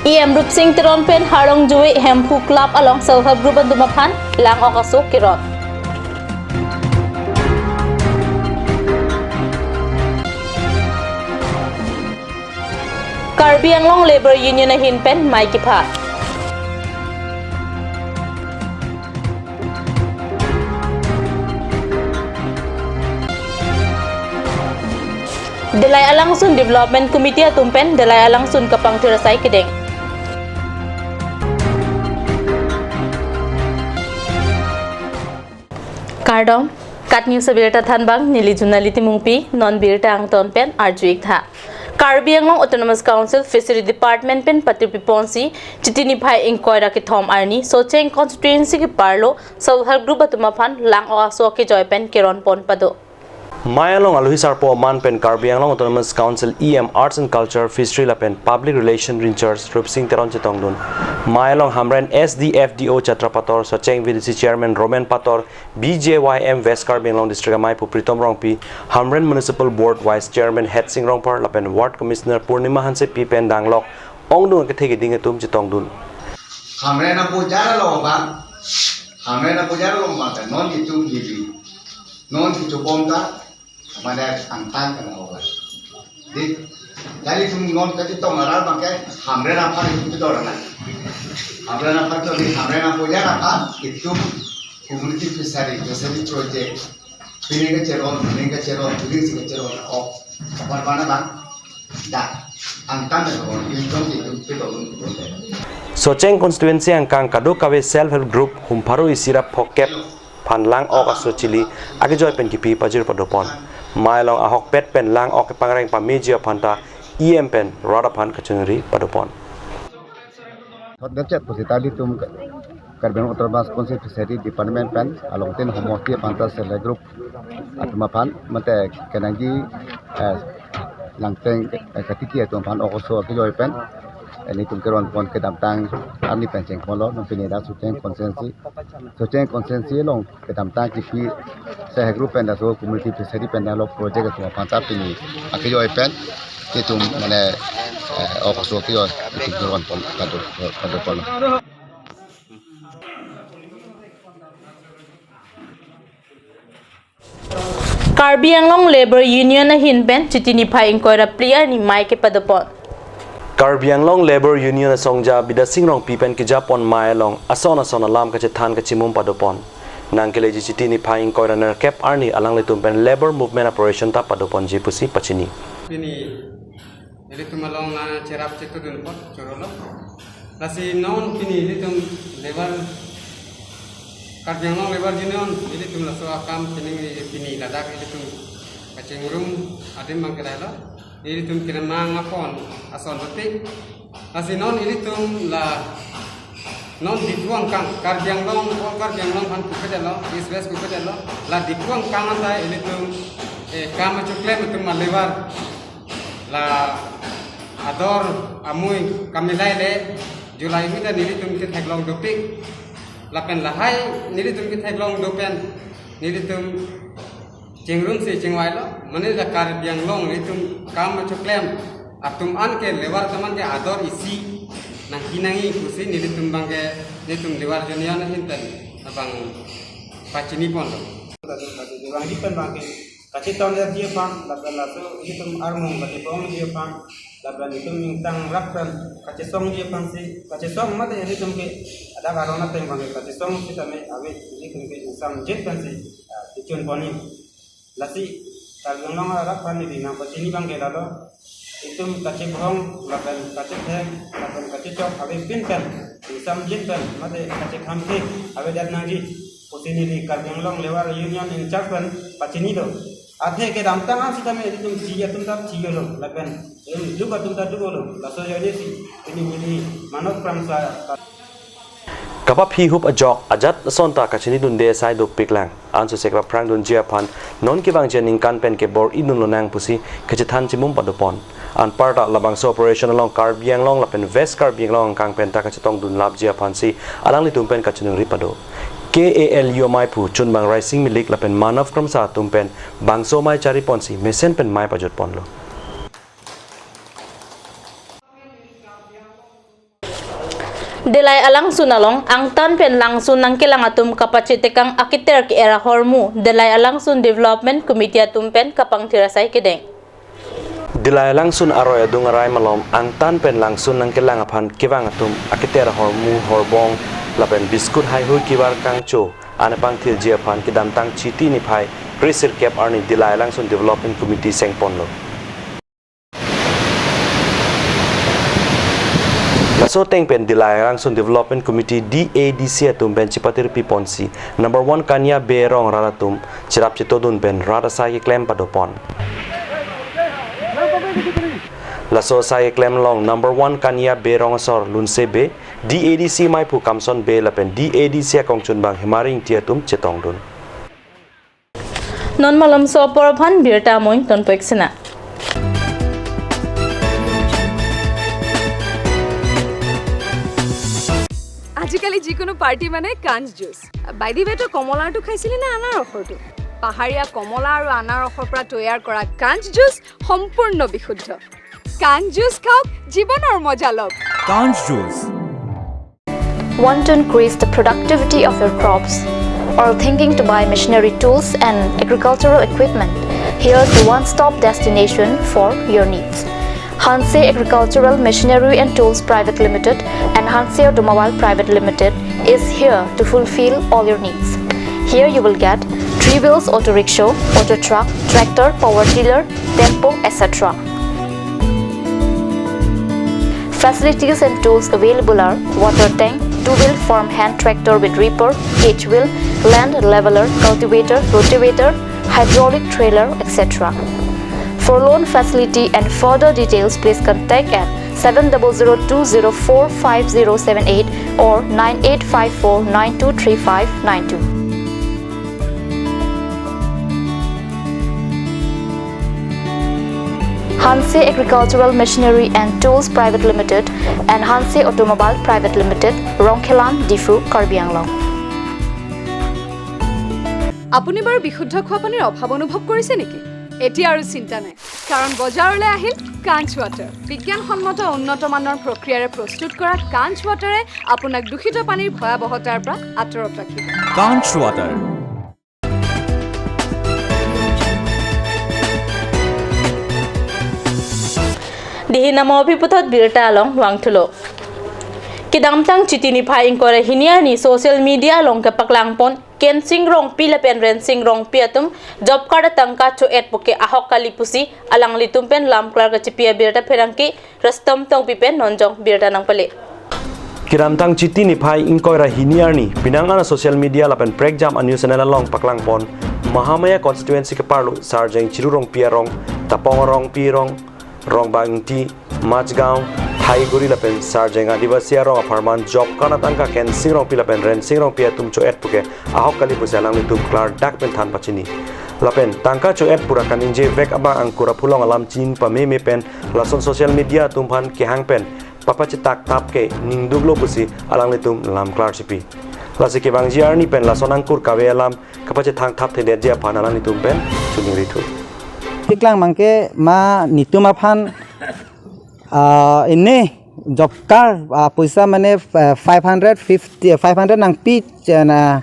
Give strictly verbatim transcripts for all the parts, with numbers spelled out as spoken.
E M Rupsing Teron pen Harlongjui Hemphu Club along Self Help Group atum aphan lang-ok aso keron. Karbi Anglong Labour Union ahin pen mei kepha. Delai Alangsun Development Committee atum pen Delai Alangsun kapangthir asai kedeng. Kardom, KAT News abirta thanbang, neli Junali Timungpi, non birta angton pen arju-ik tha. Karbi Anglong Autonomous Council Fishery Department pen patirpi ponsi, Chiti niphai ingkoi ra kethom arni, Socheng Constituency keparlo, Self Help Group atum aphan lang-ok aso kejoi pen keron pon pado. Mei along alohi sarpo aman pen Karbi Anglong Autonomous Council E M Arts and Culture, Fishery lapen Public Relation in-charge Rupsing Teron chetongdun. Mei along Hamren S D F D O Chatra Pator, Socheng V D C Chairman Roman Pator, B J Y M West Karbi Anglong District amei pu Pritom Rongpi, Hamren Municipal Board Vice Chairman Hetsing Rongphar lapen Ward Commissioner Purnima Hansepi pen danglok ongdung akethe keding atum chetongdun. Hamren apujar along abang, Hamren apujar along abang, non itum gili, non itum bom ta, mane angtan kan ho ba. Di, jali itum non kachetong arat abang ke, Hamren aphan itum kedor na. Hamren aphan to di, Hamren apujar aphan itum community fishery, fishery project. Pining kacheron, pining kacheron, pining si kacheron, ok. Apar mana bang? Da, angtan da kawan, itum itum itum. Socheng Constituency angkang kadokave Self Help Group hum pharo isi ra phokep aphan lang-ok aso chili akejoi pen kipi pajir padopon. Mei along ahokpet pen lang-ok kepangreng pameji aphan ta E M pen rat aphan kachiningri padopon. Hot dachet pusi ta ilitum Karbi Anglong Autonomous Council Fishery Department pen along tin homosti aphan ta Self Help Group atum aphan mate kenangji, eh, langteng, eh, katiki atum aphan ok aso kejoi pen, eh, ilitum keron pon kedamtang arni pen chengponlo, non pini dak Socheng Constituency, Socheng Constituency along kedamtang kipi Self Help Group pen laso community fishery pen laso project atum aphan ta pini akejoi pen itum mane, eh, ok aso kejoi itum keron pon pado, padopon. Karbi Anglong Labour Union ahin pen Chiti niphai ingkoi ra phli arni mei kepadopon. Karbi Anglong Labour Union asongja Bidya Sing Rongpi pen kejapon mei along ason ason alam kachethan kachimum padopon. Nangkeleji Chiti niphai ingkoi ra nerkep arni alanglitum pen labour movement operation ta padoponji pusi pachini. Pini ilitum along, ah, cherap chetudun apot chorolo. Lasi non pini ilitum labour, Karbi Anglong Labour Union, ilitum laso akam pini, pini ladak ilitum kachingrum adim abang ke lahelo. Ilitum kenangsot apon ason betik. Lasi non ilitum la non Diphu angkang, Karbi Anglong, all Karbi Anglong aphan pupedet lo, East West pupedet lo. La Diphu angkang anta ilitum, eh, kam achoklem atum ma labour. La ador amui kamilai le July mita nelitum ketheklong dopik. Lapen lahai nelitum ketheklong dopen nelitum chingrum si chingvailo. Mane la Karbi Anglong nelitum kam achoklem atum an ke labour atum an ke ador isi nangkenangji pusi nelitum abang ke nelitum Labour Union ahin pen abang pachini ponlo. Bang di pen abang ke kachetongji aphan, lapen laso itum armung kachebongji aphan, lapen itum ingtang rak pen kachesongji aphansi, kachesong mate itum ke adak aron ateng abang ke kachesong sitame ave itum ke ingsamjit pensi, ah, kechun ponji. Lasi Karbi Anglong arat aphan neli nangpachini abang ke lalo. Itum kachebong, lapen kachetheng, lapen kachechok avepin pen, ingsamjin pen, mate kachekhamthe avedet nangji pusi neli Karbi Anglong Labour Union in-charge pen pachinilo. Athe kedamtang an sitame itum thi atum ta thilo, lapen itum duk atum ta duklo. Laso ajoine si pini neli Manav Kramsa Kapaphi hup ajok ajat ason ta kachinidunde asai dopiklang. Ansose kapaphrangdunji aphan non kevangji aningkan pen kebor-idun lonang pusi kachethan chimum padopon. Anparta labangso operation along Karbi Anglong lapen West Karbi Anglong angkang pen ta kachetongdun lapji aphansi alanglitum pen kachiningri pado. K A L U amei pu Chunbang Raising Milik lapen Manav Kramsa atum pen bangso amei chariponsi mesen pen mei pajutponlo. Dillai alangsun along angtan pen langsun nangkelang atum kapachitekang akiter ke-er ahormu Dillai alangsun Development Committee atum pen kapangthir asai kedeng. Dillai alangsun aroi adung arai malom angtan pen langsun nangkelang aphan kevang atum akiter ahormu horbong lapen biskut haihui kivar kangcho an pangthirji aphan kedamtang Chiti niphai kre-sirkep arni Dillai alangsun Development Committee sengponlo. Laso ateng pen Dillai alangsun Development Committee, D A D C atum pen chipatir piponsi number one Kania Bey arong rat atum cherap chetodun pen rat asai keklem padopon. Laso asai keklem along number one Kania Bey arong asor Lunse Bey, D A D C maiphu Kamson Bey lapen D A D C akongchunbang Hemari Ingti atum chetongdun. Non malomso apor aphan birta amoing tonpek sina. আজিকালি যিকোনো পাৰ্টি মানে কাঞ্চ juice. By the ৱে, তই কমলাৰটো খাইছিলি নে আনাৰসৰটো? পাহাৰীয়া কমলা আৰু আনাৰসৰ পৰা তৈয়াৰ কৰা কাঞ্চ জুচ সম্পূৰ্ণ বিশুদ্ধ। কাঞ্চ জুচ খাওক, জীৱনৰ মজা লওক। Kanch juice. Want to increase the productivity of your crops? Or thinking to buy machinery tools and agricultural equipment? Here's the one-stop destination for your needs. Hanse Agricultural Machinery and Tools Private Limited and Hanse Automobile Private Limited is here to fulfill all your needs. Here you will get three wheels auto rickshaw, auto truck, tractor, power tiller, tempo, et cetera. Facilities and tools available are water tank, two-wheel farm hand tractor with reaper, cage wheel, land leveler, cultivator, rotavator, hydraulic trailer, et cetera. For loan facility and further details, please contact at seven double zero two zero four five zero seven eight or nine eight five four nine two three five nine two. Hanse Agricultural Machinery and Tools Private Limited and Hanse Automobile Private Limited, Rongkhelan, Diphu, Karbi Anglong. আপুনি বাৰু বিশুদ্ধ খোৱা পানীৰ অভাৱ অনুভৱ কৰিছে নেকি? এতিয়া আৰু চিন্তা নাই, কাৰণ বজাৰলৈ আহিল কাঞ্চ ৱাটাৰ। বিজ্ঞানসন্মত উন্নত মানৰ প্ৰক্ৰিয়াৰে প্ৰস্তুত কৰা কাঞ্চ ৱাটাৰে আপোনাক দূষিত পানীৰ ভয়াৱহতাৰ পৰা আঁতৰত ৰাখিব। Kanch water. Dihi namo aphi puthot birta along vangthulo. Kedamtang Chiti niphai ingkoi ra hini arni social media along kepaklangpon Kensing Rongpi lapen Rensing Rongpi atum job card atangka cho-et puke ahok kali pusi alanglitum pen lamklar kachipi abirta pherangke Rustom Tongpi pen nonjong birta nangpale. Kedamtang Chiti niphai ingkoi ra hini arni penang an social media lapen prekjam a news channel along paklangpon Mahamaya constituency keparlo Sarjeng Chiru Rongpi arong, Tapong Rongpi arong, Rongbang Ingti, Majgaon, Thaiguri lapen Sarjeng Adivasi arong apharman job card atangka Kensing Rongpi lapen Rensing Rongpi atum cho-et puke ahok kali pusi alanglitum klardak pen than pachini. Lapen tangka cho-et pura kaningje vek abang angkur aphu along alam chin pameme pen lason social media atum aphan kehang pen papachetak thap ke ningduklo pusi alanglitum lamklar chipi. Lasi kevangji arni pen lason angkur kave alam kapachethang thap thedetji aphan alanglitum pen choningri thu. Paklang abangke ma netum aphan, ah, ini job card, ah, poisa mane, eh, five hundred fifty, five hundred nangpi, eh, na,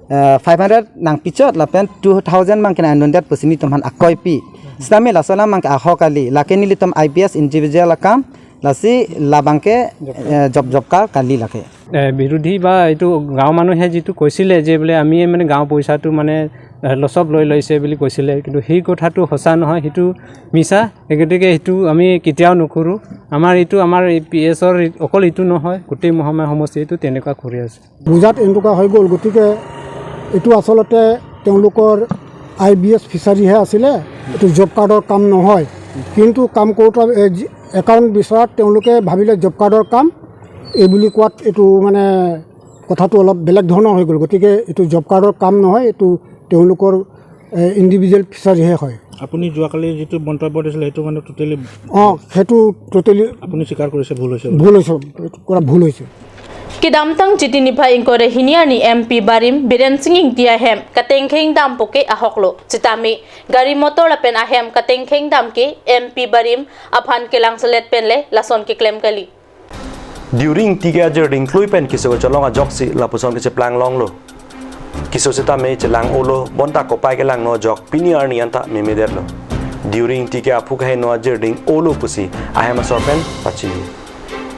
eh, five hundred nangpichot lapen two thousand abangke nang-andundet pusi netum aphan akoi pi. Sitame laso alam abangke ahok kali. Lake nelitum I P S individual akam, lasi labangke, eh, job, job card kali lake. এ, বিৰোধী বা এইটো গাঁৱৰ মানুহে যিটো কৈছিলে যে বোলে আমি মানে গাঁৱৰ পইচাটো মানে, এ, লচব লৈ লৈছে বুলি কৈছিলে, কিন্তু সেই কথাটো সঁচা নহয়, সেইটো মিছা। সেই গতিকে সেইটো আমি কেতিয়াও নকৰোঁ। আমাৰ এইটো, আমাৰ এই পি এইচৰ অকল এইটো নহয়, গোটেই মহামায়া সমষ্টি এইটো তেনেকুৱা কৰি আছে। বুজাত এনেকুৱা হৈ গ'ল। গতিকে এইটো আচলতে তেওঁলোকৰ আই বি এছ ফিচাৰীহে আছিলে, এইটো জব কাৰ্ডৰ কাম নহয়। কিন্তু কাম কৰোঁতে, এ, যি, একাউণ্ট বিচৰাত তেওঁলোকে ভাবিলে জব কাৰ্ডৰ কাম, এই বুলি কোৱাত এইটো মানে কথাটো অলপ বেলেগ ধৰণৰ হৈ গ'ল। গতিকে এইটো জব কাৰ্ডৰ কাম নহয়, এইটো তেওঁলোকৰ, এ, ইণ্ডিভিজুৱেল ফিচাৰীহে হয়। আপুনি যোৱাকালি যিটো মন্তব্য দিছিলে, সেইটো মানে টোটেলি, অ, সেইটো টোটেলি আপুনি স্বীকাৰ কৰিছে, ভুল হৈছে বুলি। ভুল হৈছে, এইটো কৰা ভুল হৈছে। Kedamtang Chiti niphai ingkoi ra hini arni M P barim Biren Singh Ingti ahem katengkheng dam puke ahoklo. Sitame gari motor lapen ahem katengkheng dam ke M P barim aphan kelangselet pen le lason keklem kali. Diring Ingti ke ajirding klui pen keso kecholong ajoksi lapuson kecheplang longlo. Keso setame chelang-olo, bonta kopai kelangno ajok pini arni anta memedetlo. Diring Ingti ke aphu kaheno ajirding olo pusi ahem asor pen pachini.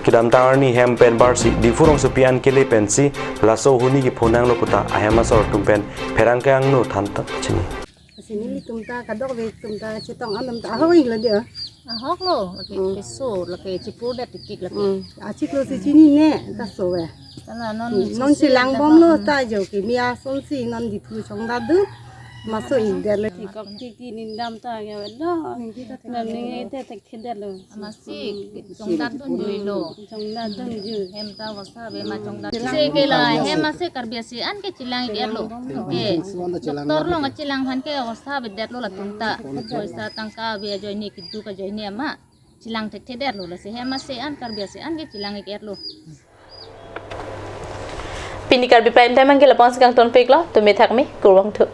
Kedamtang arni hem pen barsi Diphu rongsopi an kele pensi laso ahuni kepho nanglo puta ahem asor atum pen pherangke angno than ta pachini. Asi nelitum ta kadokave atum ta chetong atum ta ahok-iklo dia. Ahoklo, lake Hmm. keso, lake chipurdet titik lake. Hmm. Achiklo si chinine, ta so ve. Tala non Hmm. si Non si chelang lang bomlo ta, hmm. ta jo ke mi asonsi non Diphu chongdadun. Maso-ikdetlo. Tikok tiki nindam ta ya welo. Nani te te khedetlo. Amatsi chongdadun juilo. Chongdadun ju. Hem ta abosta ave ma chongdadun. Se ke la hem ase Karbi ase an ke chelang-ikdetlo. Ke doctor along chelang aphan ke abosta avedetlo latum ta. Poisa tangka ave ajoine keduk ajoine ama chelang thekthedetlo, lasi hem ase an Karbi ase an ke chelang-ikdetlo. Pini Karbi Prime Time anke lapu-an si kangtonpiklo, tumi thakmi, kurvangthu.